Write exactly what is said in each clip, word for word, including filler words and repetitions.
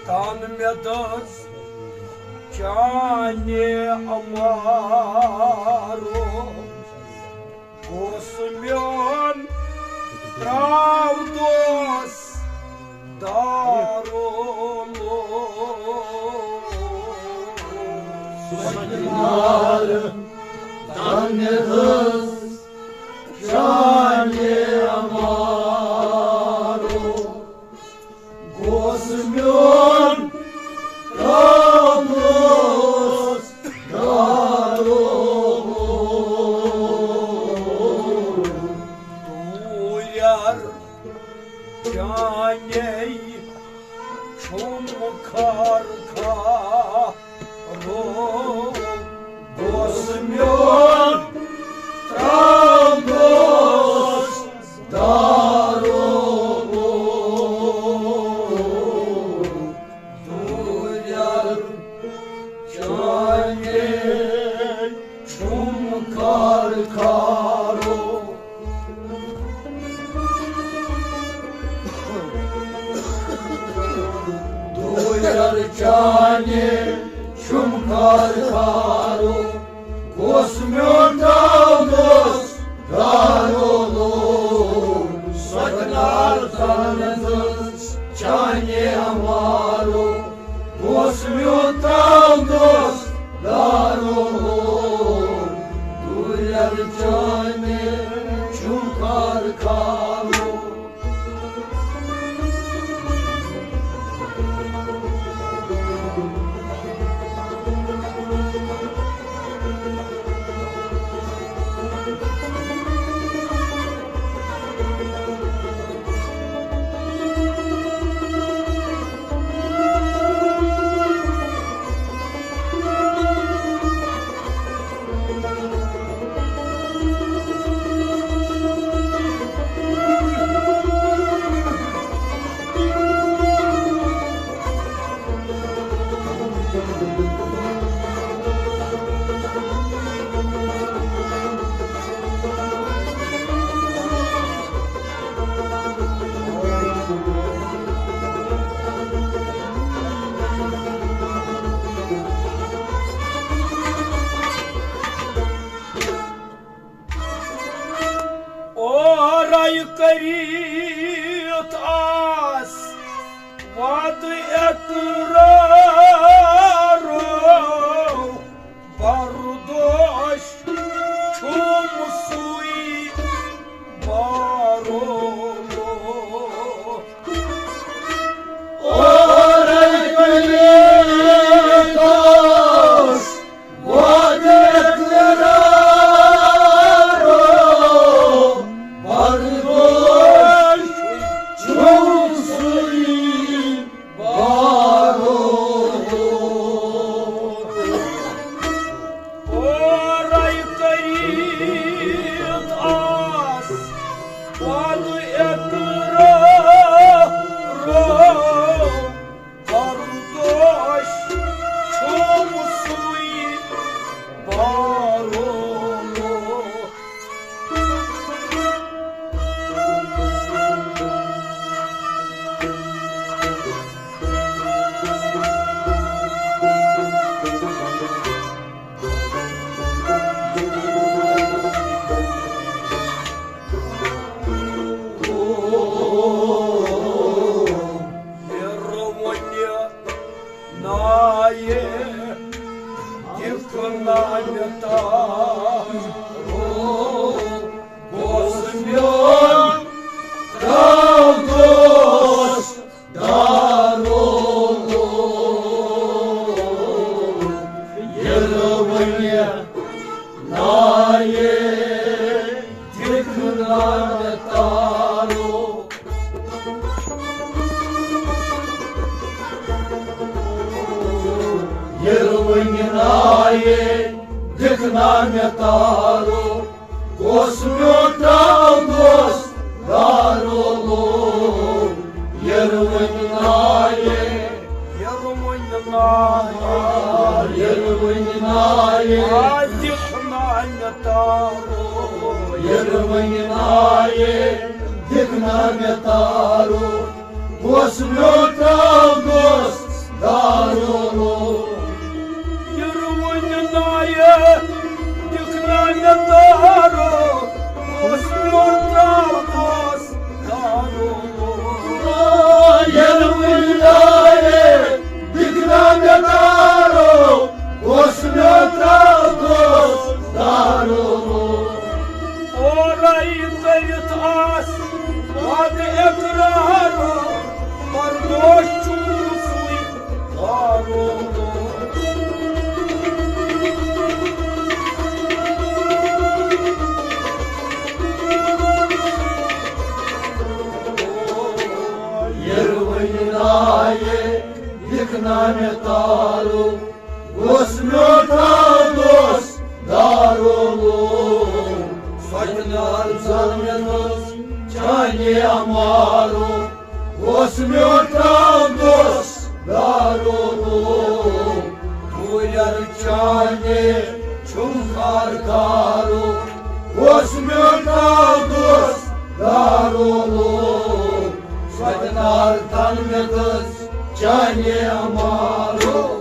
تن مےٚ دٔز چانہِ اَمارُک، اوس میون ترٛاو دوس دارُک۔ سۄنہٕ تن مےٚ دٔز چانہِ اَمارُک، گوس میون ترٛاونوس دارو۔ دوٗرٮ۪ر چانے چھُم خار خارو، گوس میون ترٛاونوس دارو۔ دوٗرٮ۪ر چانے چھُم خار خارو۔ دوٗرٮ۪ر چانے چھُم خار خارو، گوس میون ترٛاونوس دارو۔ سۄنہٕ تن مےٚ دٔز چانہِ اَمارُک، گوس میون ترٛاونوس دارو۔ دوٗرٮ۪ر چانے چھُم خار خارو۔ اورے کٔرِتھ آس وعدٕ اقرارو، بردوش چھُم سُے بارو۔ اورے کٔرِتھ آس وعدٕ اقرارو، بردوش چھُم سُے بارو۔ اورے کٔرِتھ آس وعدٕ اقرارو، بردوش چھُم سُے بارو۔ یہِ روٚو وۄنۍ نایہِ دِکھ نامہِ تارو، گوس میون ترٛاو دوس دارو۔ یہِ روٚو وۄنۍ نایہِ دِکھ نامہِ تارو۔ یہِ روٚو وۄنۍ نایہِ دِکھ نامہِ تارو، گوس میون ترٛاو دوس دارو۔ یہِ روٚو وۄنۍ نایہِ، یہِ روٚو وۄنۍ نایہِ، یہِ روٚو وۄنۍ نایہِ، آ، دِکھ نامہِ تارو۔ یہِ روٚو وۄنۍ نایہِ دِکھ نامہِ تارو، گوس میون ترٛاو دوس نامہِ تعارُف، اوس میون تام دوست دارالعلوم۔ سۄتہِ نار ژل مےٚ تٔژ چانہِ اَمارُک، اوس میون تام دوست دارالعلوم۔ دوٗرٮ۪ر چانہِ چھُم خار خارُک، اوس میون تام دوست دارالعلوم۔ سۄتہِ نار تن مےٚ تٔژ چانہِ اَمارُک۔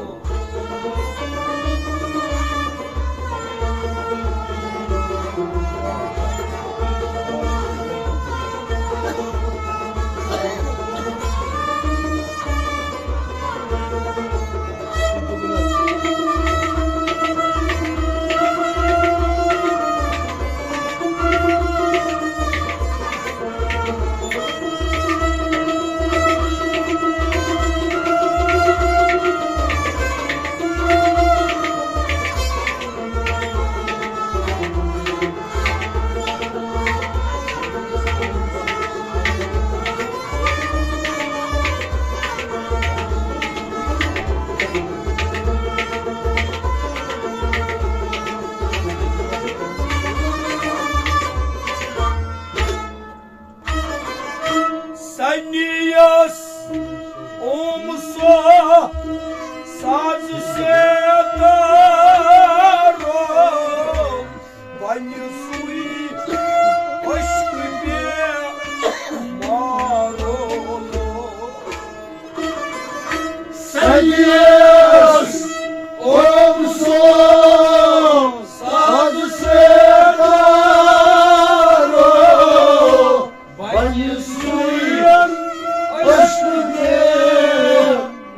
سنیس اوم سو ساز سے تارو، بنہِ سُے عشق بے مارو۔ سنیس اوم سو ساز سے تارو، بنہِ سُے عشق بے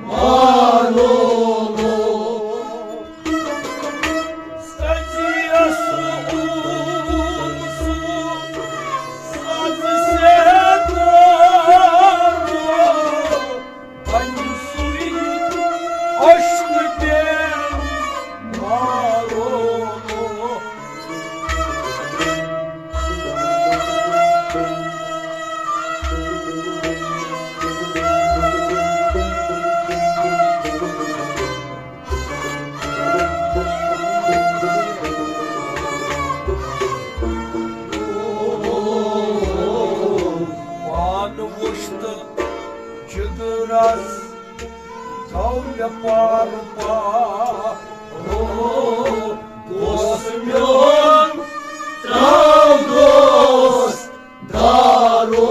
مارو۔ سنیس اوم سو ساز سے تارو، بنہِ سُے عشق بے مارو۔ پانہٕ وُچھ تہٕ جگرس گوٚو مےٚ پارٕ پارٕ۔ دوست میون ترٛاو دوست دارو۔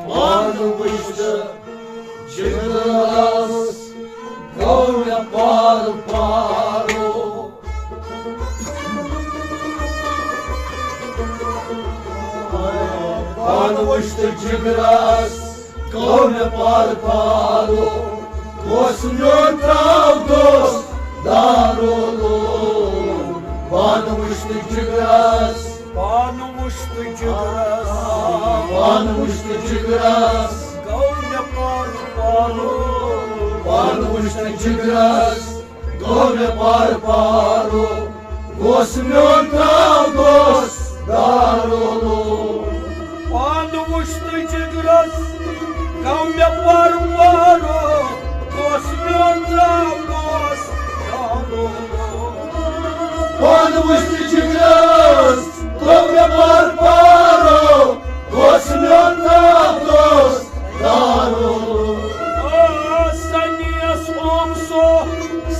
پانہٕ وُچھ تہٕ جگرس گوٚو مےٚ پارٕ پارٕ۔ پانہٕ وُچھ تہٕ جگرس گوٚو مےٚ پارٕ پارٕ۔ اوس میون ترٛاو دوست دارالعلوم۔ پانہٕ وُچھ تہٕ جگرس، پانہٕ وُچھ تہٕ جگرس، پانہٕ وُچھ تہٕ جگرس گوٚو مےٚ پارٕ پارٕ۔ پانہٕ وُچھ تہٕ جگرس گوٚو مےٚ پارٕ پارٕ۔ اوس میون ترٛاو دوست دارالعلوم۔ پانہٕ وُچھ تہٕ جگرس گوٚو مےٚ پارٕ پارٕ۔ اوس میون ترٛاو دوست دارالعلوم۔ پانہٕ وُچھ تہٕ جگرس گوٚو مےٚ پارٕ پارٕ۔ اوس میون ترٛاو دوست دارالعلوم۔ آ، سنیس اوم سو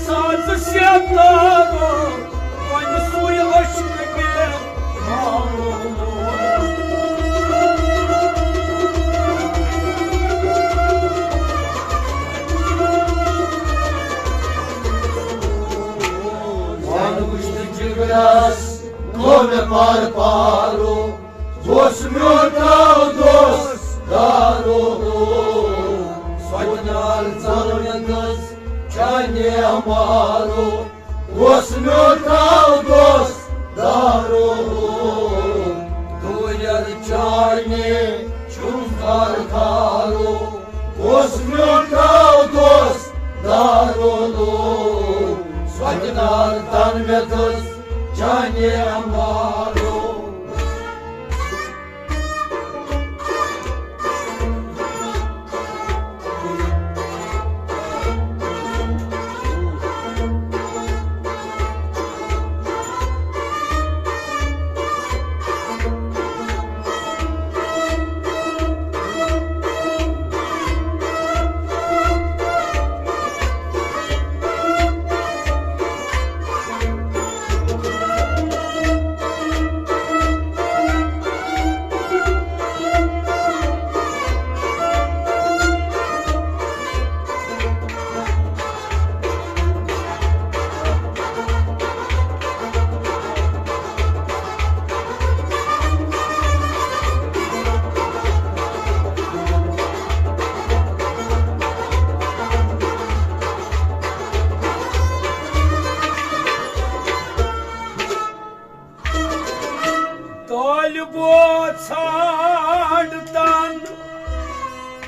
ساز سے تارو، وۄنۍ سُے عشق بے مارو۔ پانہٕ وُچھ تہٕ جگرس گوٚو مےٚ پارٕ پارٕ۔ اوس میون ترٛاو دوست دارو۔ سۄتہِ نار ژل مےٚ تٔژ چانہِ اَمارُک۔ اوس میون ترٛاو دوست دارو۔ دوٗرٮ۪ر چانہِ چھُم خار خارُک۔ اوس میون ترٛاو دوست دارالعلوم۔ سۄتہِ نار تن مےٚ تٔژ چانہِ اَمارُک۔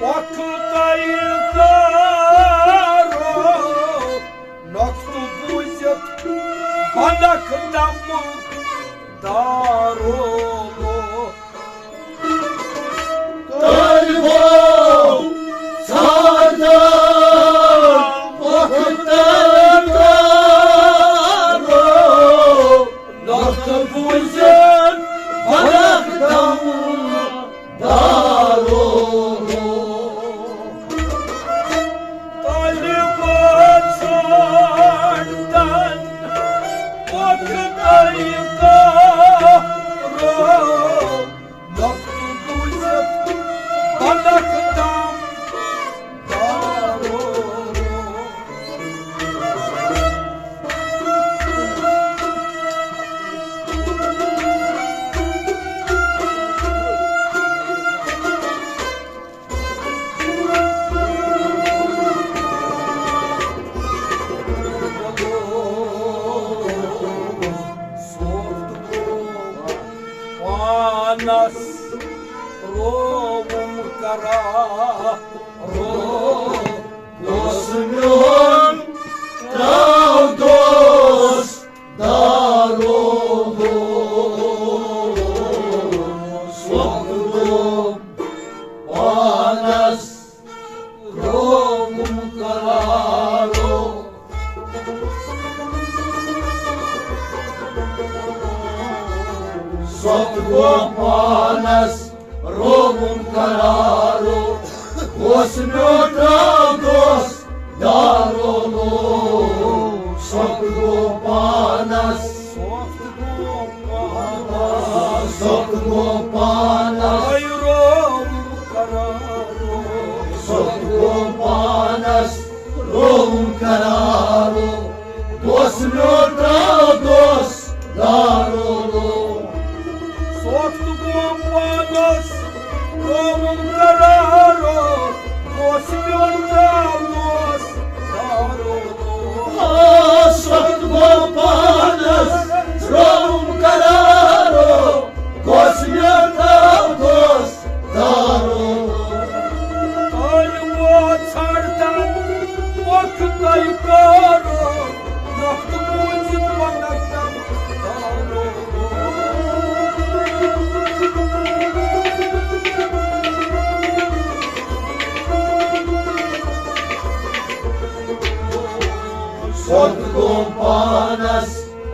وقتَے کَرو نۄقطہٕ بوٗزِتھ بنک دم دارو لوگ۔ طٲلبو ژھانٛڈان وقتَے کَرو نۄقطہٕ بوٗزِتھ بنک دم دارو لوگ۔ طالب ژھانٛڈتن وقتَے کَرو نۄقطہٕ بوٗزِتھ بنک دم دارو لوگ۔ پانس رووُم قرارو، گوس میون ترٛاو دوست دارو۔ سوکھ گوٚو پانس رووُم قرارو۔ سوکھ گوٚو پانس رووُم قرارو۔ گوس میون ترٛاو دوست دارو لوگ۔ سوکھ گوٚو پانس، سوکھ گوٚو پانس، سوکھ گوٚو پانس۔ سوکھ گوٚو پانس رووُم قرارو۔ گوس میون ترٛاو دوست دارو لوگ۔ سوکھ گوٚو پانس رووُم قرارو۔ گوس میون ترٛاو دوست دارو لوگ۔ آ، سوکھ گوٚو پانس رووُم قرارو۔ گوس میون ترٛاو دوست دارو۔ طالبو ژھانٛڈتن وقتَے کَرو نۄقطہٕ بوٗزِتھ بنک دم دارو۔ سوکھ گوٚو پانس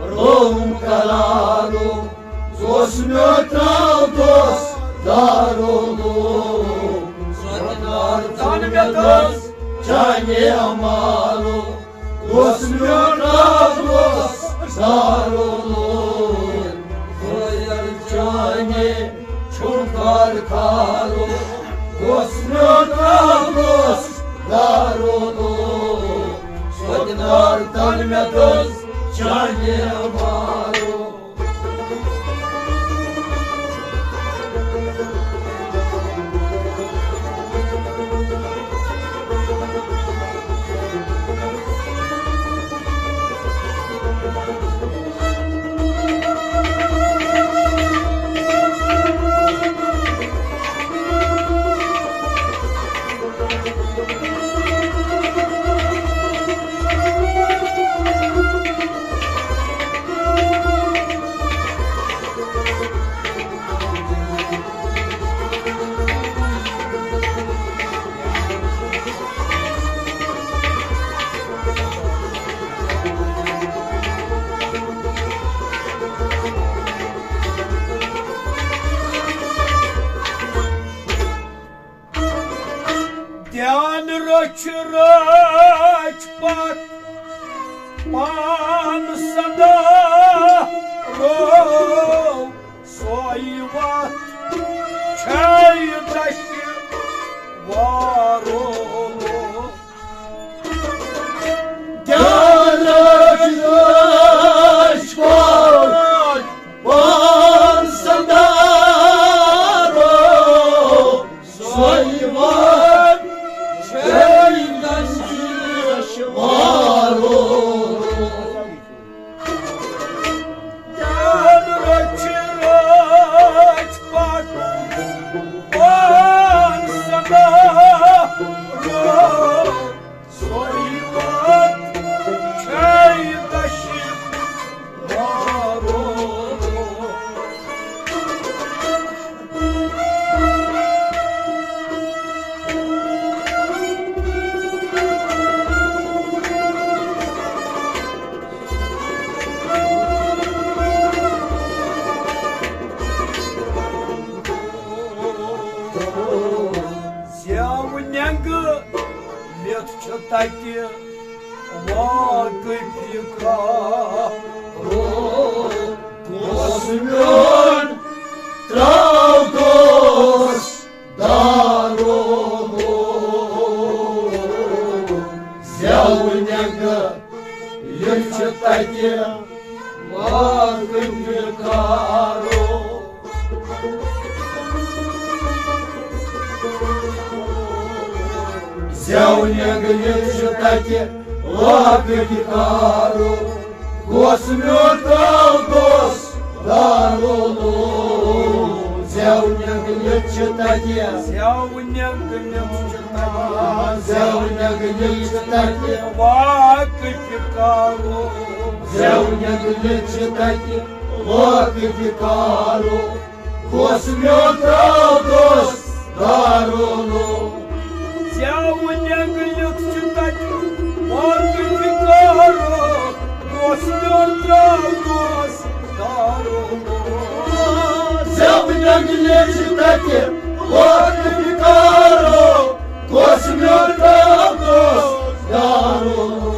رووُم قرارو۔ گوس میون ترٛاو دوست دارو لوگ۔ سوکھ گوٚو تن مےٚ دٔز چانہِ امالو۔ گوس میون ترٛاو دوست دارو لوگ۔ خٲیل چانہِ چھُم کار کھارو۔ گوس میون ترٛاو دوست دارو لوگ۔ سوکھ گوٚو تن مےٚ دٔز چانہِ امالو۔ دھیان رٔچھ رٲچھ پتھ پان سدا رو۔ سۄے وَتھ چھے دَشہِ وارو۔ دھیان رٔچھ رٲچھ پتھ پان سدا رو۔ سۄے وَتھ چھے دَشہِ وارو۔ دھیان رٔچھ رٲچھ پتھ پان سدا چھُ تَتہِ واقف یہِ کارو، کۄس میون ترٛاو دوس دارو، زٮ۪و نٮ۪نٛگہٕ یہِ چھُ تَتہِ واقف یہِ کارو۔ زٮ۪و نٮ۪نٛگہٕ چھِ تَتہِ واقف کارو، گوس میون ترٛاو دوس دارو لوم۔ زٮ۪و نٮ۪نٛگہٕ چھِ تَتہِ، زٮ۪و نٮ۪نٛگہٕ چھِ تَتہِ، زٮ۪و نٮ۪نٛگہٕ چھِ تَتہِ واقف کارو۔ زٮ۪و نٮ۪نٛگہٕ چھِ تَتہِ واقف کارو، کۄس میون ترٛاو دوس دارولو۔ زٮ۪و نٮ۪نٛگہٕ چھِ تَتہِ واقف کارو، کۄس میون ترٛاو دوس دارولو۔ زٮ۪و نٮ۪نٛگہٕ چھِ تَتہِ واقف کارو، کۄس میون ترٛاو دوس دارولو۔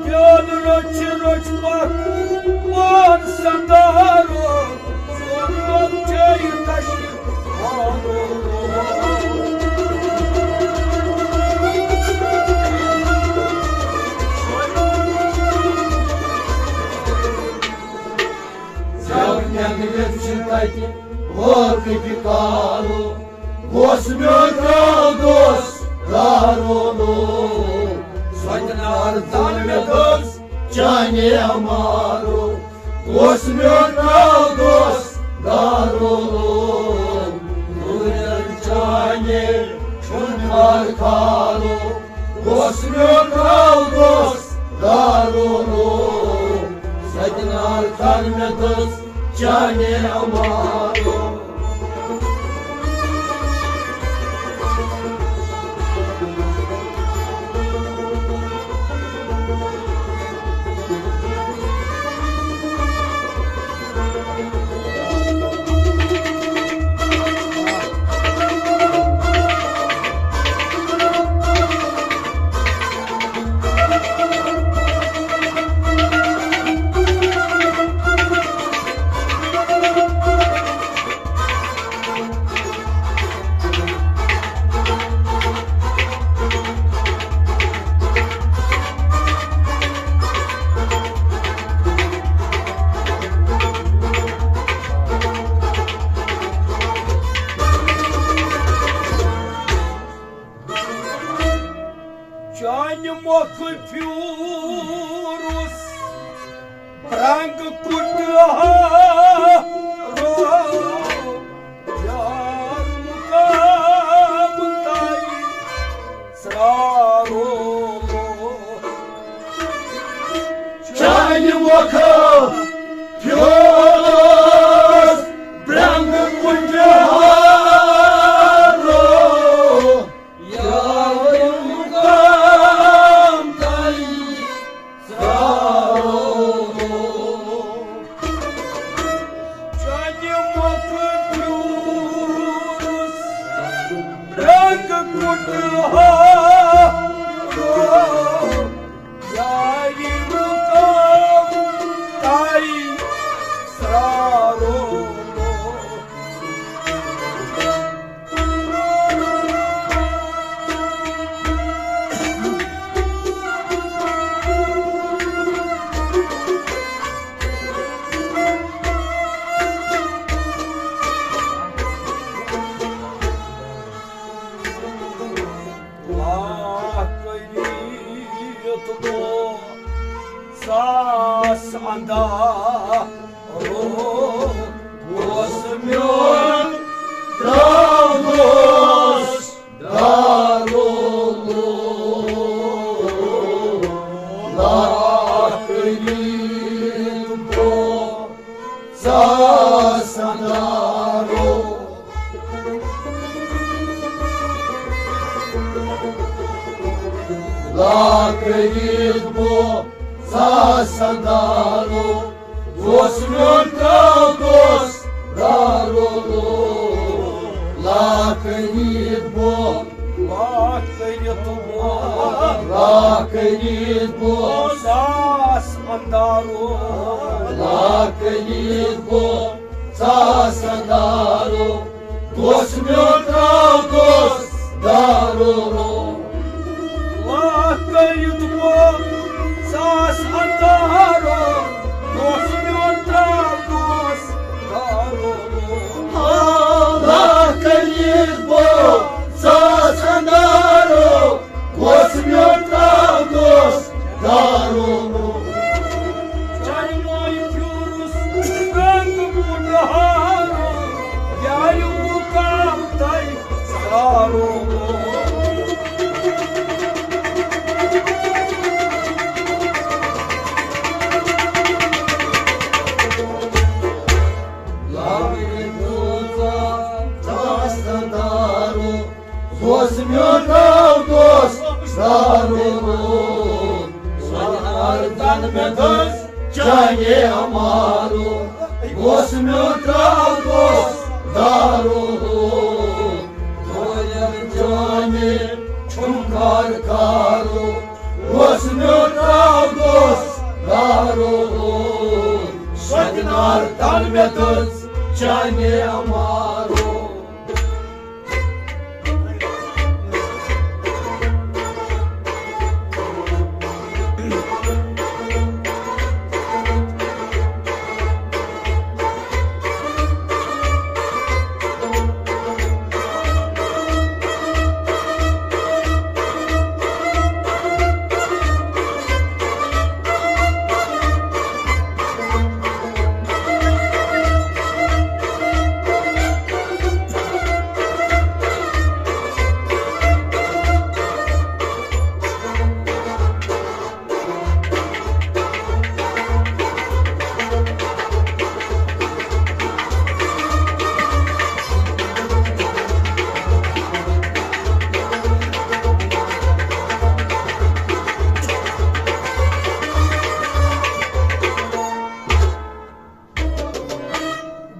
میون روٚچھ روٚچھ پَکھ پان سَندارو۔ زٮ۪و نٮ۪نٛگہٕ چھِ تَتہِ واقف کارو، گوس میون ترٛاو دوس دارولو۔ سۄتہِ نار تَل مےٚ دٔز چانے اَمارو، گوس میون ترٛاو دوس دارولو۔ دوٗرٮ۪ن چانے چھُنہٕ کار کھارو، گوس میون ترٛاو دوس دارولو۔ سۄتہِ نار تَل مےٚ دٔز چانے اَمارو۔ چانہِ مۄکھٕ پھیوٗرُس رنٛگ کُٹہٕ ہارو، یار مُقام تَے ژرٛارو۔ چانہِ مۄکھٕ پھیوٗرُس رنٛگ کُٹہٕ ہارو، یار مُقام تَے ژرٛارو۔ چانہِ مۄکھٕ پھیوٗرُس رنٛگ کُٹہٕ ہارو، یار مُقام تَے ژرٛارو۔ آہ کٔرِتھ گوٚو ساس اندارو، اوس میون داو دوس دارو۔ لاکھ کٔرِتھ گوٚو ساس اندارو۔ لاکھ کٔرِتھ بو ساس اندارو، دوس میون ترٛاو دوس دارو۔ لاکھ کٔرِتھ بو لا کٔرِتھ بو، لا کٔرِتھ بو، ساس اندارو۔ لا کٔرِتھ بو، ساس اندارو۔ گوس میون تراو دوست دارو۔ لا کٔرِتھ بو، ساس اندارو۔ گوس میون تراو دوست دارو۔ لا کٔرِتھ بو، ساس اندارو۔ گوس میون تراو دوست دارو۔ چانہِ مایہِ پھیورُس رنگ بُڈٕ ہارو، یارِ مُقام تۄہہِ سارو۔ لاوِ دوزا داستان دارو۔ گوس میون تراو دوست دارو۔ سۄنہٕ اردن مےٚ دٔز چانے امارو۔ گوس میون تراو دوست دارو۔ دویل چانے چھُم کار کارو۔ گوس میون تراو دوست دارو۔ سۄنہٕ اردن مےٚ دٔز چانے امارو۔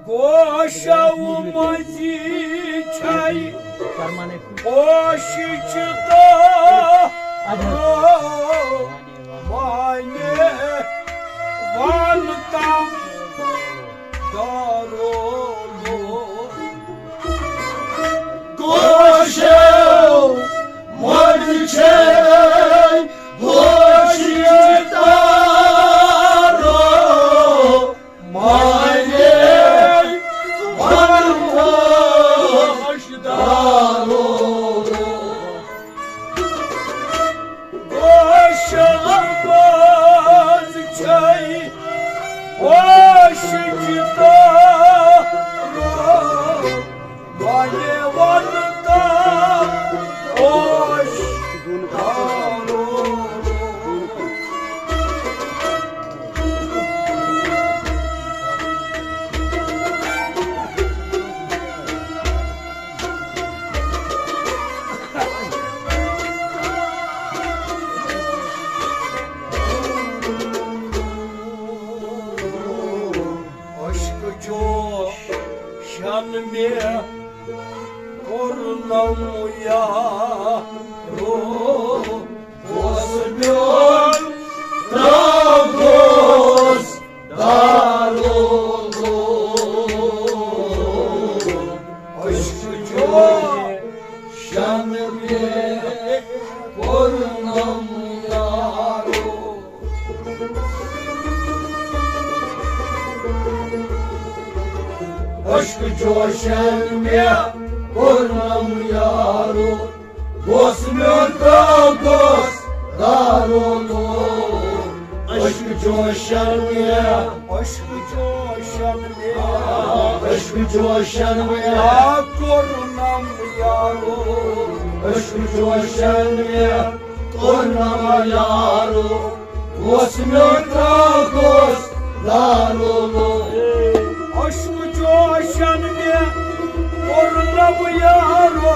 گوشو مٔنٛزی چھے پوشہِ چِتارو، وانہِ وان تام دارو۔ گوشو مٔنٛزی چھے پوشہِ چِتارو، مانے ونہٕ وٲج دارو۔ گوشن منٛز چھے پوشہِ چِتارو، ونے ونہٕ تام اوش دارو۔ عشق جوشن مےٚ کوٚرنم یارو، اوس میون ترٛاو دوست دارو۔ عشق جوشن مےٚ کوٚرنم یارو۔ عشق جوشن مےٚ کوٚرنم یارو، گوس میون ترٛاو دوست دارو۔ عشق جوشن مےٚ، عشق جوشن مےٚ، عشق جوشن مےٚ، آ کوٚرنم یارو۔ عشق جوشن مےٚ کوٚرنم یارو، گوس میون ترٛاو دوست دارو۔ عشق جوشن مےٚ کوٚرنم یارو،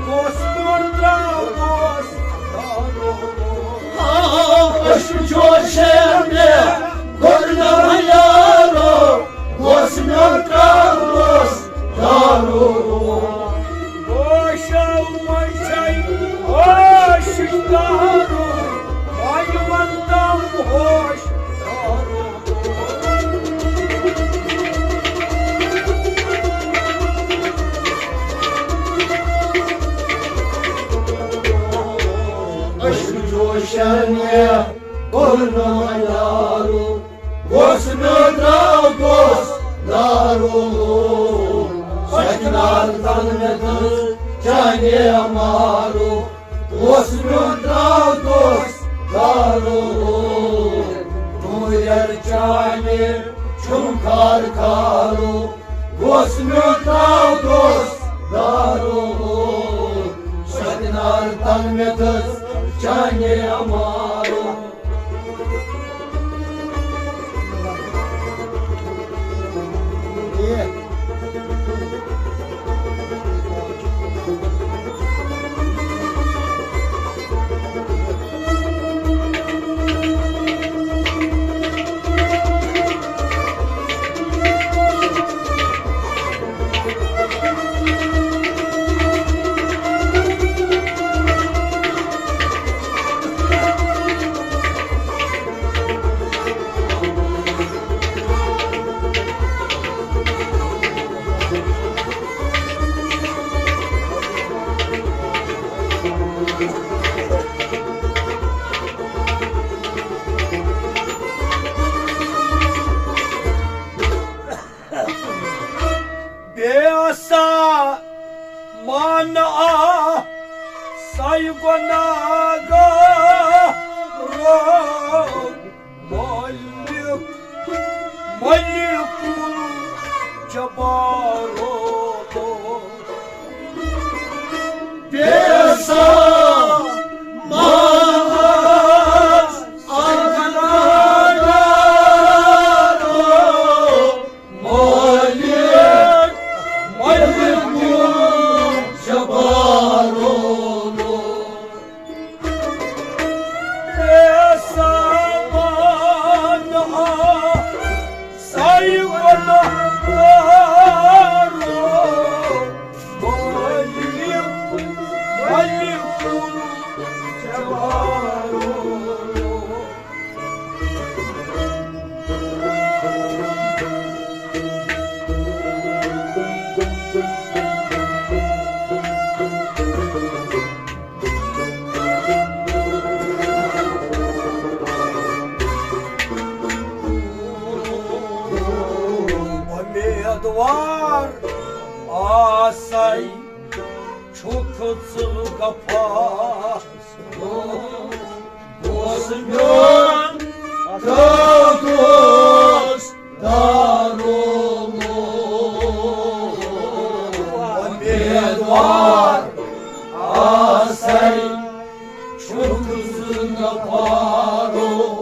گوس میون ترٛاو دوست دارو۔ عشق جوشن مےٚ کوٚرنم یارو، گوس میون ترٛاو دوست دارو۔ گوشو منٛز چھے شرمہِ کوٚر نہٕ وۄنۍ لارُک، گوٚژھ میون ترٛاو دوست دارُک۔ سۄچنار تن مےٚ دٔز چانہِ مارُک، گوٚژھ میون ترٛاو دوست دارُک۔ ٹوٗرٮ۪ر چانہِ چھُم خار خارُک، گوٚژھ میون ترٛاو دوست دارُک۔ سۄچنار تن مےٚ دٔز چانہِ مارُک۔ بیسا مان آ ساے گۄناہ گار، مالک، ملک الجبار۔ بیسا مان آ ساے گۄناہ گار، مالک، ملک الجبار۔ بیسا مان آ ساے گۄناہ گار، مالک، ملک الجبار۔ امیدوار آسے چھُکھ ژٕ غفار۔ گوٚژھ میون ترٛاو دوست دارُک۔ امیدوار آسے چھُکھ ژٕ غفارُک۔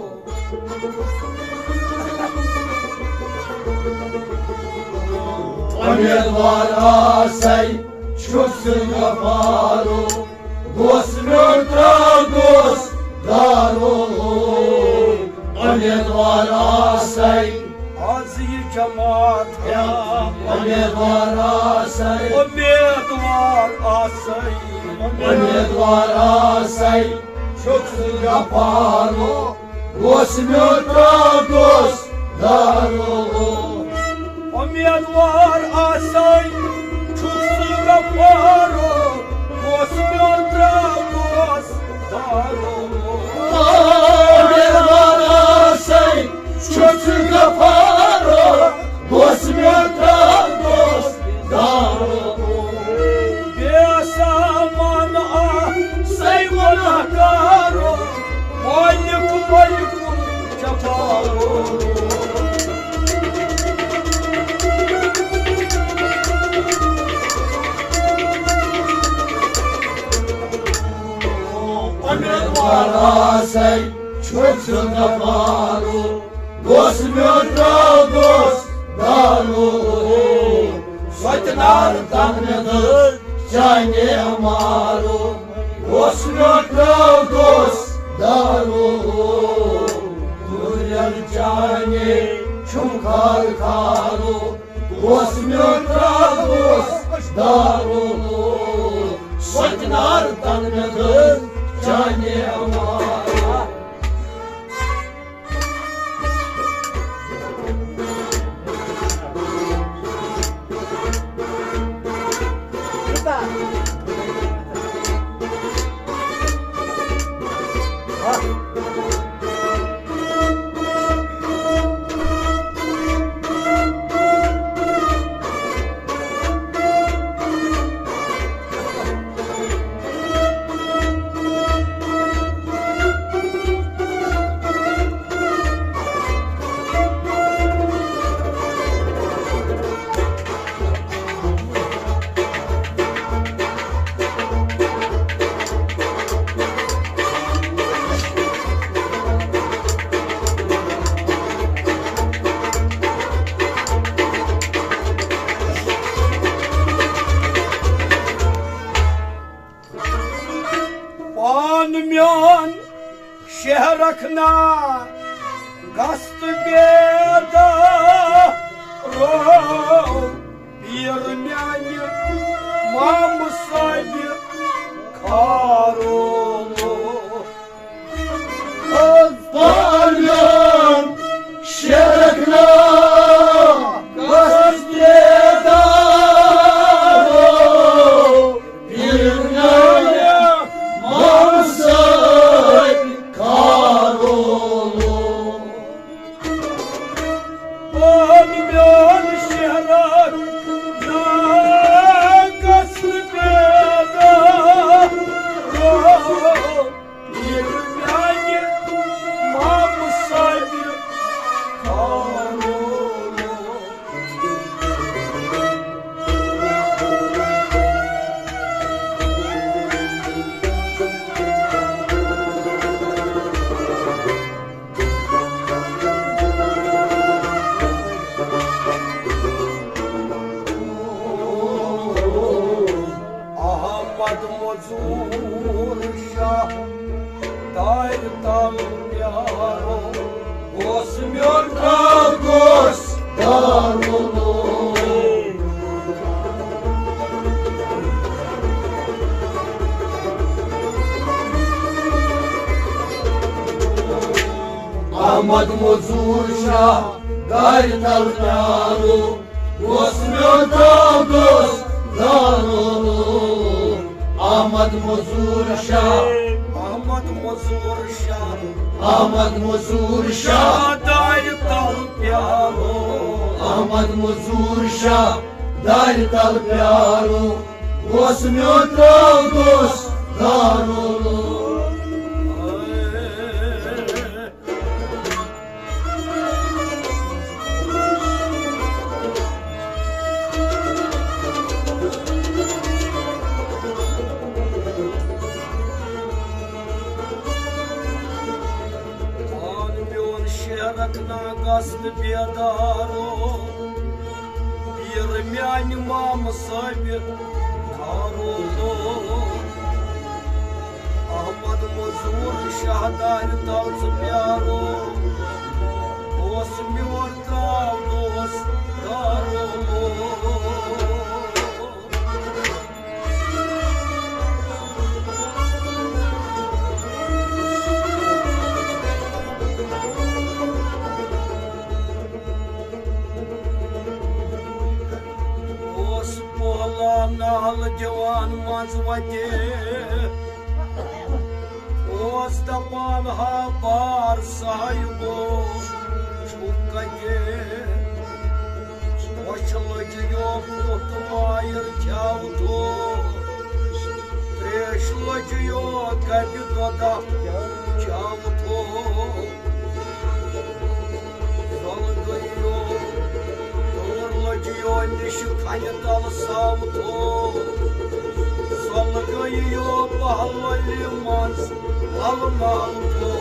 امیدوار آسے چھُکھ ژٕ غفارُک۔ گوٚژھ میون ترٛاو دوست دارُک۔ امیدوار آسے آز یہِ جماعت، امیدوار آسے، امیدوار آسے، امیدوار آسے چھُکھ ژٕ غفارُک۔ گوٚژھ میون ترٛاو دوست دارُک۔ امیدوار آسے چھُکھ ژٕ غفارُک، گوٚژھ میون ترٛاو دوست دارُک۔ امیدوار آسے چھُکھ ژٕ غفارُک، گوٚژھ میون ترٛاو دوست دارُک۔ بیسا مان آ ساے گۄناہ گار، مالک، ملک الجبار۔ امیدوار آسے چھُکھ ژٕ غفارُک، گوٚژھ میون ترٛاو دوست دارُک۔ سۄچنار تن مےٚ دٔز چانہِ مارُک، گوٚژھ میون ترٛاو دوست دارُک۔ ٹوٗرٮ۪ر چانہِ چھُم خار خارُک، گوٚژھ میون ترٛاو دوست دارُک۔ سۄچنار تن مےٚ دٔز چانہِ مارُک۔ آن میون شہرک نا گست بیدارو، پیر میانہِ مامہٕ صٲبہِ کھارولو۔ آن میون شہرک نا گست بیدارو، احمد مزور شاہ دارِ تل پیارو، اوس میون ترٛاو دوست دارُالعلوم۔ احمد مزور شاہ دارِ تل پیارو، اوس میون ترٛاو دوست دارُالعلوم۔ احمد مزور شاہ، احمد مزور شاہ، احمد مزور شاہ دارِ تل پیارو، احمد مزور شاہ دارِ تل پیارو، اوس میون ترٛاو دوست دارُالعلوم۔ آن میون شہرک نا گست بیدارو، پیر میانہِ مامہٕ صٲبہِ کھارولو۔ احمد مزور شاہ دارِ تل ژٕ پیارو، اوس میون ترٛاو دوست دارُالعلوم۔ اوس پولا نال دِوان منٛز وَتہِ، اوس دَپان ہا بار صاحبو چھُ کَتہِ؟ وۄچھِ لٔجِیو پُتھ مایِر کھیاوتھو، تریش لٔجِیو گَبہِ دۄدہ چاوتھو۔ زۄلہٕ گٔیو، تۭر لٔجِیو نِشہِ کھنہِ تل ساوتھو۔ زۄلہٕ گٔیو بہللہِ منٛز للہٕ ناوتھو۔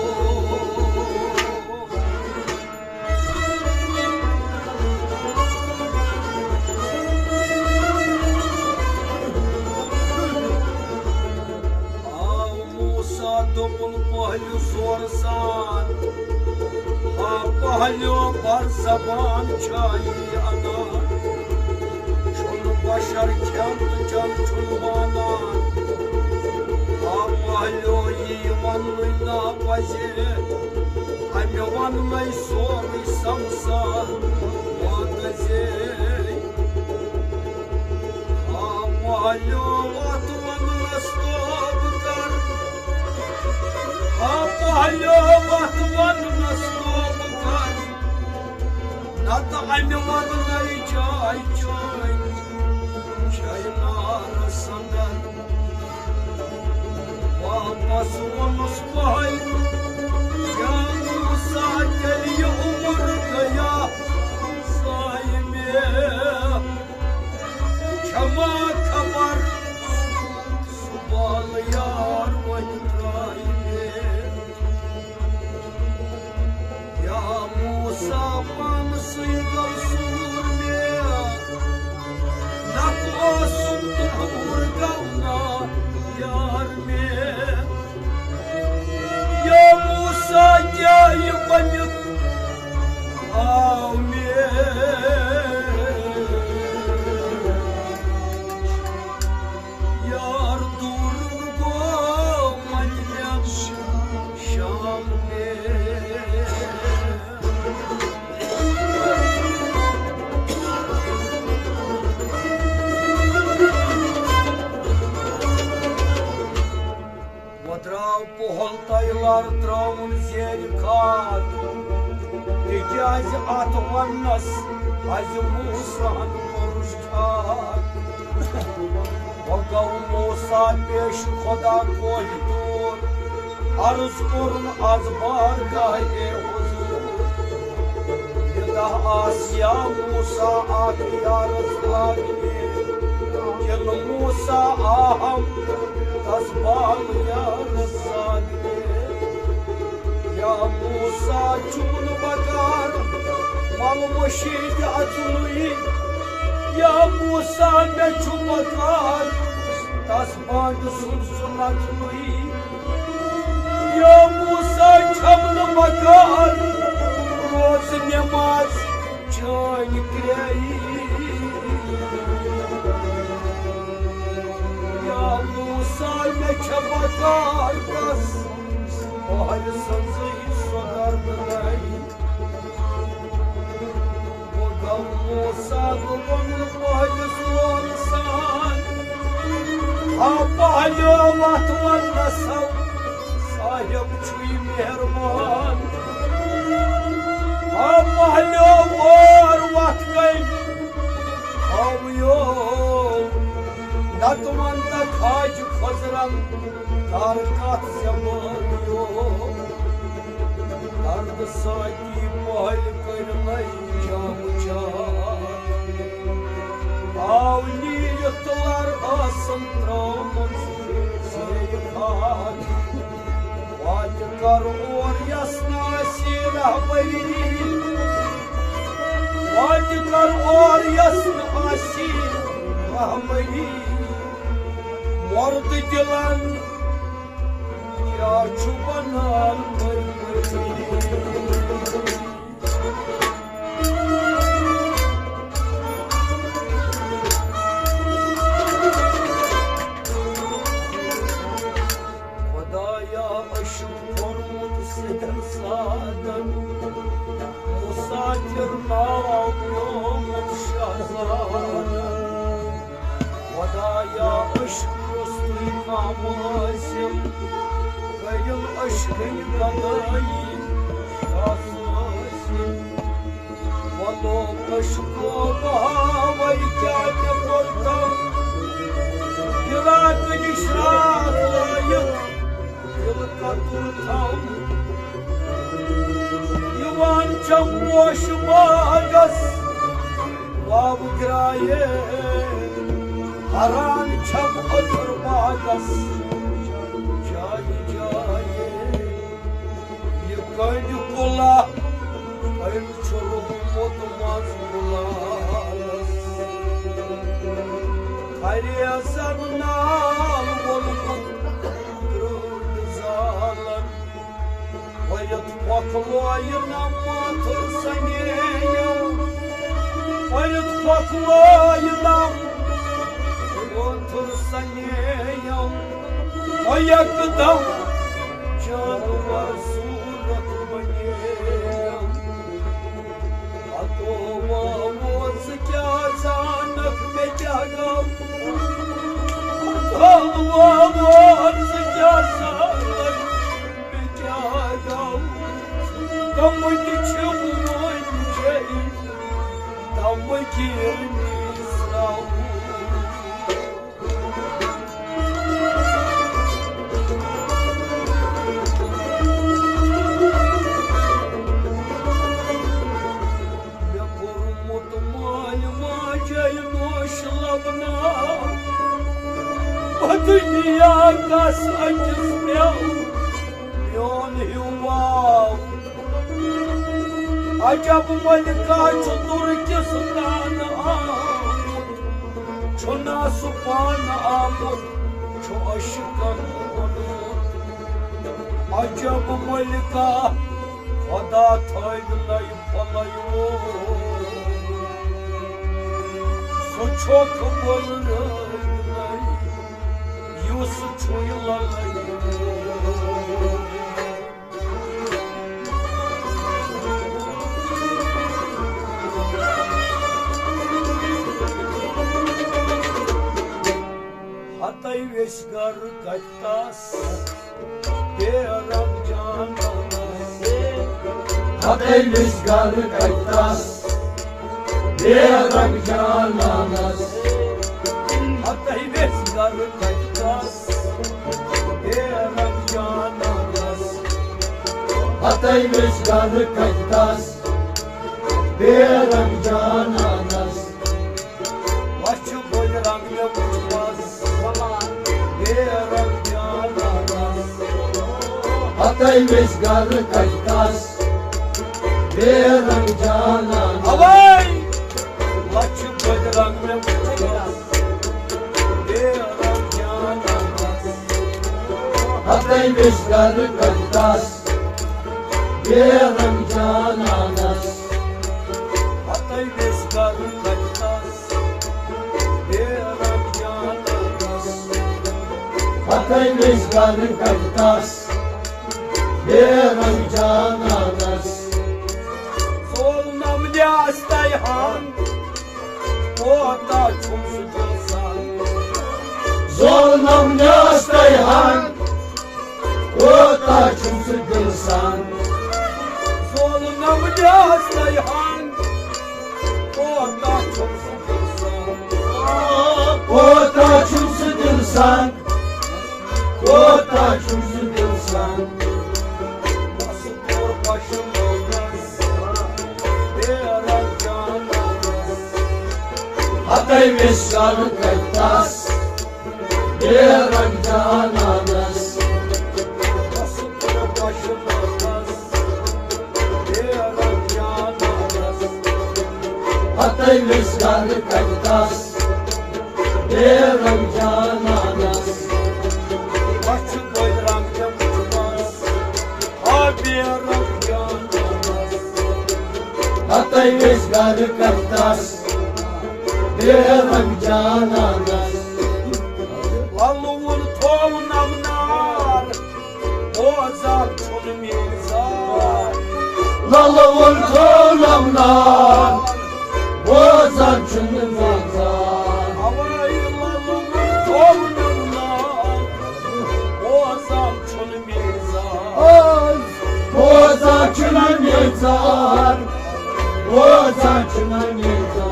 آو موسیٰ دوٚپُن پہلہِ زورٕ سان، ہا پہلیو بر زبان چھا یی انا، چھُنہٕ بشر کھٮ۪ن تہٕ چٮ۪ن چھُنہٕ مانان۔ ہا پہلیو یی وننُے نا پزے، امہِ وننَے سورُے سمسار وادزے۔ ہا پہلیو وتھ وننس توبہٕ کر، ہا پہلیو وتھ وننس توبہٕ کر، نتہٕ امہِ وننَے جاے چٲنۍ چھے نارس اندر۔ واپس ووٚنُس پہلۍ، یا موسیٰ، تیٚلہِ یہِ عمر گٔیا ضایع مےٚ۔ چھما خبر سُہ بال یار وۄنۍ ترٛایہِ مےٚ۔ یا موسیٰ، پانسٕے گوٚو سوٗر مےٚ، نتہٕ اوسُم تہٕ دوٗر گوٚو نا یار مےٚ۔ درٛاو پۄہل تۄہہِ لر ترٛاوُن زیرِ کھاد، تِکیٛازِ اتھ وننس پزِ موسیٰ ہن کوٚرُس ٹھاٹھ۔ وۄنۍ گوٚو موسیٰ پیش خدا کوہہِ طور، عرض کوٚرُن از بارگاہ اے حضور۔ یوتاہ آس یا موسیٰ اکھ یارس لاگنہِ، کِنہٕ موسیٰ آہم تس بال یارس لاگنہِ۔ یا موسیٰ چھُم نہٕ بکار مل مشیٖد اژنُے، یا موسیٰ مےٚ چھُ بکار تس بانٛگہِ سُنٛد سُہ نژنُے۔ یا موسیٰ چھَم نہٕ بکار روزٕ نٮ۪ماز چٲنۍ کرٛیہِ۔ یا موسیٰ مےٚ چھےٚ بکار تس پۄہرِ سٕنٛزٕے سۄ گردنَے۔ وۄنۍ گوٚو موسیٰ تہٕ ووٚنُن پۄہلِس لولہٕ سان، ہا پۄہلیو، وَتھ وَن نسا، صاحب چھُے مہربان۔ ہا پۄہلیو، اور وَتھ کٔمۍ ہاویو؟ نتہٕ وَن تہٕ خواجہٕ خۄضرن کر کتھ زبٲنیو۔ درد سۭتی پہلۍ کٔرۍ مےٚ جام جام۔ آو نیٖرِتھ تہٕ لر ٲسٕم ترٲومٕژ زیرِ کھاد۔ واتہِ کر اور یس نہٕ آسی رہبری۔ واتہِ کر اور یس نہٕ آسی رہبری۔ مۄردٕ دِلن کیٛاہ چھُ وَنان مٔرۍ مٔرۍ؟ خۄدایا، عشق کوٚرمُت سِدھن سادن، مُسافِر ناو پیومُت شہزادن۔ خۄدایا، عشق روٚستُے کانٛہہ مُلٲزِم، کٔرِن عشقٕنۍ گدٲیی شاہ سٲسِم۔ وَلو عشقو، بہاوَے کیٛاہ مےٚ کوٚرتھم، فراق نِش راکھ لٲیِتھ دِل کتُر تھم۔ یِوان چھم پوشہٕ باغس واوٕ گرایے، حران چھم أتھٕر باغس جایہِ جایہِ۔ یہِ کٔنڈۍ کُلا، کٔنڈۍ چھُ روٗمُت منٛز گُلالس۔ پھرے زن نال ووٚنمُت گرٛٲنٛڈ زالن۔ پٔرِتھ پۄکھ لویہِ نہ ماتُر سنیٚیو۔ پٔرِتھ پۄکھ لویہِ نہ ماتُر سنیٚیو۔ و یکدم جانور صورت بنیٚیو۔ ہتو ووو ژٕ کیٛاہ زانکھ مےٚ کیٛاہ گوٚو؟ ہتو ووو ژٕ کیٛاہ زانکھ مےٚ کیٛاہ گوٚو؟ گٔمٕتۍ چھِم وۄنۍ جٲیِز، تَمہٕ کِرنی سرٛاوُن۔ مےٚ کوٚرمُت مالہِ ماجے نوش لبناو، پتہٕ دِیا کس أکِس پیوٚو میون ہیوٗ واو۔ عجب ملکہ چھُ تُرکِستان آمُت، چھُنا سُہ پانہٕ آمُت، چھُ عشقن اوٚنمُت۔ عجب ملکہ، خدا تھٲوِنَے پھۄلَے وول۔ سُہ چھُکھ بُلرٲوِنَے، یُس چھُے لَلَے وول۔ ہتے ویسۍ گرٕ کتہِ تس، ہتَے ویٚژھِ گرٕ کتہِ تس بے رنگ جانانس۔ ہتَے ویٚژھِ گرٕ کتہِ تس بے رنگ جانانس۔ ہتَے ویٚژھِ گرٕ کتہِ تس بے رنگ جانانس۔ وچھِ بٔلۍ رنگ مےٚ وُچھمس بے رنگ جانانس۔ ہتَے ویٚژھِ گرٕ کتہِ تس بے رنگ جانانس۔ اوے! وچھِ بٔلۍ رنگ مےٚ وُچھمس بے رنگ جانانس۔ ہتَے ویٚژھِ گرٕ کتہِ تس بے رنگ جانانس۔ ہتَے ویٚژھِ گرٕ کتہِ تس بے رنگ جانانس۔ ہتَے ویٚژھِ گرٕ کتہِ تس بے رنگ جانانس۔ زولنم نیاز تیہان، کوتاہ چھُم سُہ دِل سان۔ زولنم نیاز تیہان، کوتاہ چھُم سُہ دِل سان۔ زولنم نیاز تیہان، کوتاہ چھُم سُہ دِل سان۔ کوتاہ چھُم سُہ دِل سان، کوتاہ چھُم سُہ دِل سان۔ بس کوٚر پشمٲنس بے رنگ جانانس۔ ہتَے ویٚژھِ گرٕ کتہِ تس بے رنگ جانانس۔ بس کوٚر پشمٲنس بے رنگ جانانس۔ ہتَے ویٚژھِ گرٕ کتہِ تس بے رنگ جانانس۔ وچھِ بٔلۍ رنگ مےٚ وُچھمس آ بے رنگ جانانس۔ ہتَے ویٚژھِ گرٕ کتہِ تس بے رنگ جانانس۔ للوُن تھوونم نار، بوزان چھُنہٕ میٲنۍ زار۔ للوُن تھوونم نار، بوزان چھُنہٕ میٲنۍ زار۔ اوے للوُن تھوونم نار، بوزان چھُنہٕ میٲنۍ زار۔ بوزان چھُنہٕ میٲنۍ زار، بوزان چھُنہٕ میٲنۍ زار۔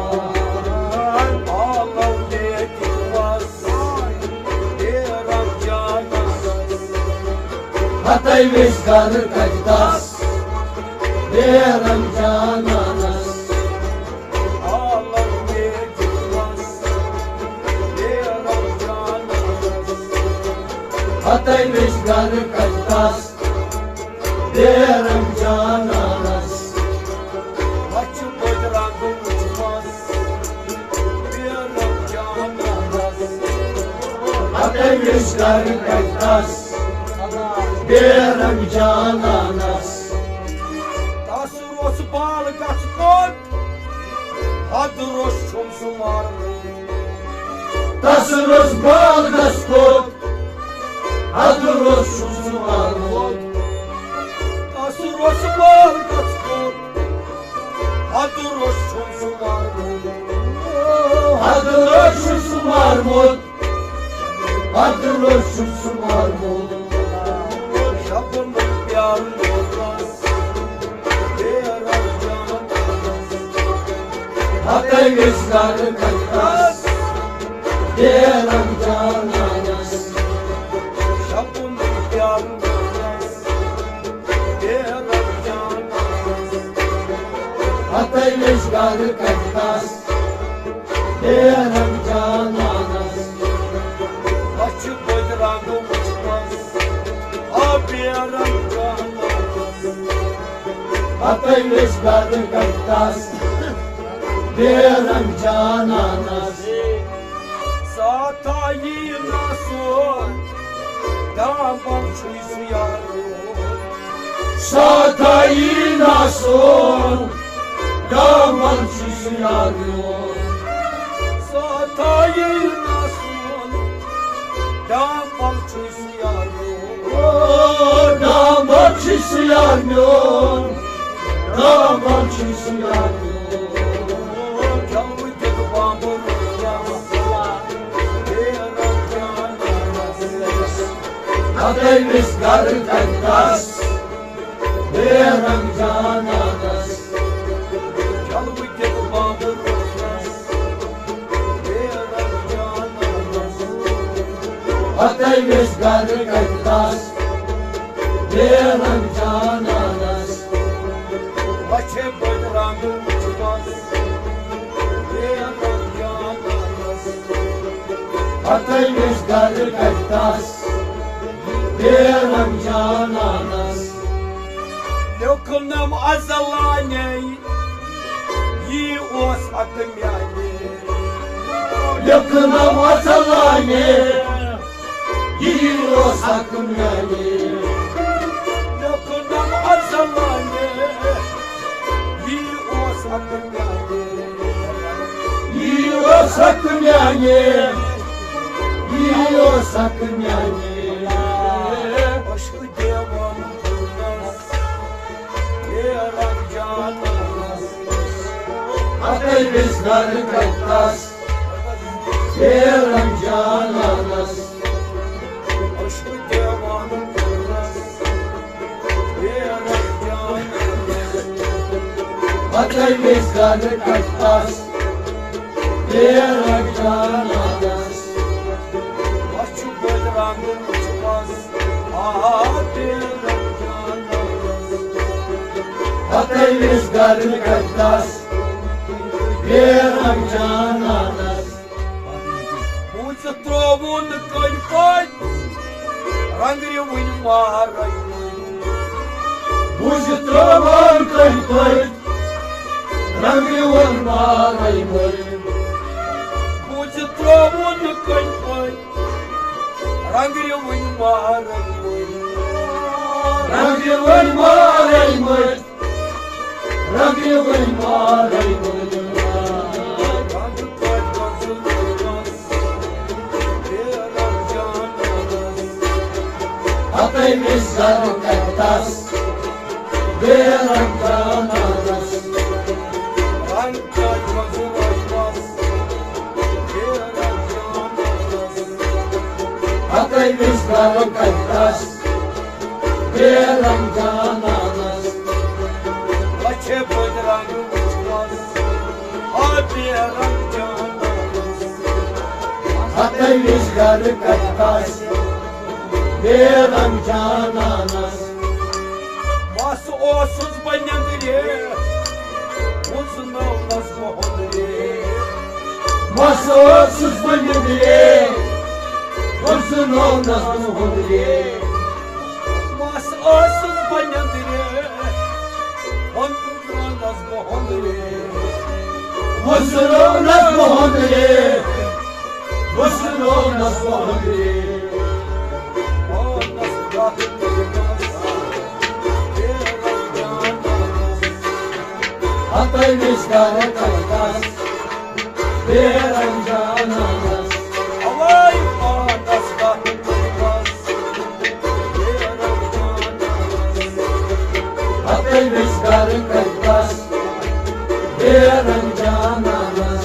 آلو لیکن وس بے رنگ جانانس۔ ہتَے ویٚژھِ گرٕ کتہِ تس بے رنگ جانانس۔ آلو لیکن وس بے رنگ جانانس۔ ہتَے ویٚژھِ گرٕ کتہِ تس بے رنگ جانانس۔ وچھِ بٔلۍ رنگ وُچھمس بے رنگ جانانس۔ ہتَے ویٚژھِ گرٕ کتہِ تس بے رنگ جانانس۔ تس روٚس بال گژھ کوٚت، حد روٚس چھُم سُہ مارمُت۔ تس روٚس بال گژھ کوٚت، حد روٚس چھُم سُہ مارمُت۔ تس روٚس بال گژھ کوٚت، حد روٚس چھُم سُہ مارمُت۔ حد روٚس چھُم سُہ مارمُت۔ حد روٚس چھُم سُہ مارمُت۔ شبنم پیالہٕ لوٹس بے رنگ جانانس۔ ہتَے ویٚژھِ گرٕ کتہِ تس بے رنگ جانانس۔ شبنم پیالہٕ لوٹس بے رنگ جانانس۔ ہتَے ویٚژھِ گرٕ کتہِ تس بے رنگ جانانس۔ وچھِ بٔلۍ رنگ وُچھمس آ بے رنگ جانانس۔ ہتَے ویٚژھِ گرٕ کتہِ تس بے رنگ جانانس۔ ساتھ آیی نہ سون دامن چھُے سُہ یار میون۔ ساتھ آیی نہ سون دامن چھُے سُہ یار میون۔ ساتھ آیی نہ سون دامن چھُے سُہ یار میون۔ او، دامن چھُے سُہ یار میون۔ دامن چھُے سُہ یار میون۔ جلوٕ دِتھ بامبر روزیاس بے رنگ جانانس۔ ہتَے ویٚژھِ گرٕ کتہِ تس بے رنگ جانانس۔ جلوٕ کِس بانٛبرٕ روشنس، بے رنگ جانانس۔ ہتٲوِس گرٕ کتہِ تس، بے رنگ جانانس۔ لچھے بٔدۍ رنگ وُچھمس، بے رنگ جانانس۔ ہتٲوِس گرٕ کتہِ تس، بے رنگ جانانس۔ لیوٚکھنم ازلانے، یی اوس حق میانے۔ لیوٚکھنم ازلانے، یی اوس حق میانے۔ لیوٚکھنم ازلانے، یی اوس حق میانے۔ یی اوس حق میانے، یی اوس حق میانے۔ عشق دیوان پھولس، بے رنگ جانانس۔ ہتٲوِس گرٕ کتہِ تس، بے رنگ جانانس۔ عشق دیوان پھولس، بے رنگ جانانس۔ ہتٲوِس گرٕ کتہِ تس، بے رنگ جانانس۔ اَسہِ چھُ بٔلۍ رنگ وُچھمس، آ، بے رنگ جانانس۔ ہتٲوِس گرٕ کتہِ تس، بے رنگ جانانس۔ بوٗزِتھ ترٛووُن کٔنۍ پٔتۍ، رنگرِ وٕنۍ مارے مٔلۍ۔ بوٗزِتھ ترٛووُن کٔنۍ پٔتۍ، رنگرِ وٕنۍ مارے مٔلۍ۔ بوٗزِتھ ترٛووُن کٔنۍ پٔتۍ، رنگرِ وٕنۍ مارے مٔلۍ۔ رنگرِ وٕنۍ مارے مٔلۍ۔ رنگرِ وٕنۍ مارے مٔلۍ۔ ہتٲوِس گرٕ کتہِ تس، بے رنگ جانانس۔ ہتٲوِس گرٕ کتہِ تس، بے رنگ جانانس۔ لچھے بٔدۍ رنگ وُچھمس، آ، بے رنگ جانانس۔ ہتٲوِس گرٕ کتہِ تس، بے رنگ جانانس۔ مس اوسُس بہٕ نیٚنٛدرِ، وُزنٲونس بہٕ ہُنٛدرِ۔ مس اوسُس بہٕ نیٚنٛدرِ، وُزنٲونس بہٕ ہُنٛدرِ۔ مس اوسُس بہٕ نیٚنٛدرِ، وُزنٲونس بہٕ ہُنٛدرِ۔ وُزنٲونس بہٕ ہُنٛدرِ۔ وُزنٲونس بہٕ ہُنٛدرِ۔ پانس گتھ تُلنس، بے رنگ جانانس۔ ہتٲوِس گرٕ کتہِ تس، بے رنگ جانانس۔ اوے پانس گتھ تُلنس، بے رنگ جانانس۔ ہتٲوِس گرٕ کتہِ تس، بے رنگ جانانس۔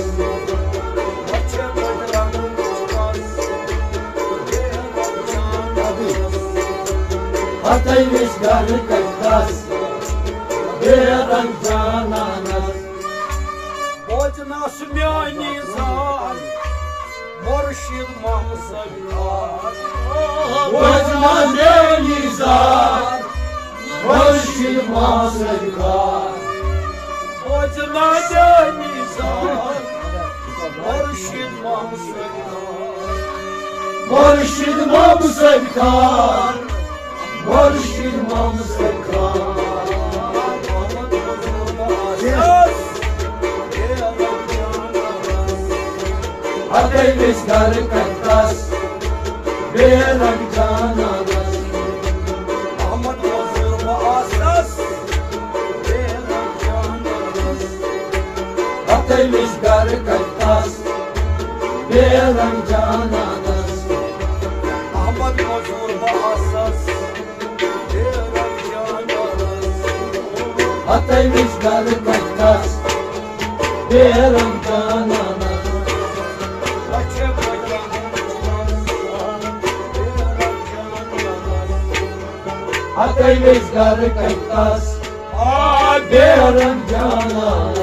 ہتٲوِس گرٕ کتہِ تس، بے رنگ جانانس۔ بوزنس میٲنی زار، مُرشِد محمد صٲبۍ خان۔ بوزنس میٲنی زار، مُرشِد محمد صٲبۍ خان۔ بوزنس میٲنی زار، مُرشِد محمد صٲبۍ خان۔ مُرشِد محمد صٲبۍ خان۔ مُرشِد محمد صٲبۍ خان۔ ہتٲوِس گرٕ کتہِ تس، بے رنگ جانانس۔ احمد مزور بہٕ آسس، بے رنگ جانانس۔ ہتٲوِس گرٕ کتہِ تس، بے رنگ جانانس۔ احمد مزور بہٕ آسس، بے رنگ جانانس۔ ہتٲوِس گرٕ کتہِ تس، بے رنگ جانانس۔ لچھے بٔدۍ رنگ وُچھمس، بے رنگ جانانس۔ تٔمِس گرٕ کَتَس آ بیرن جانا۔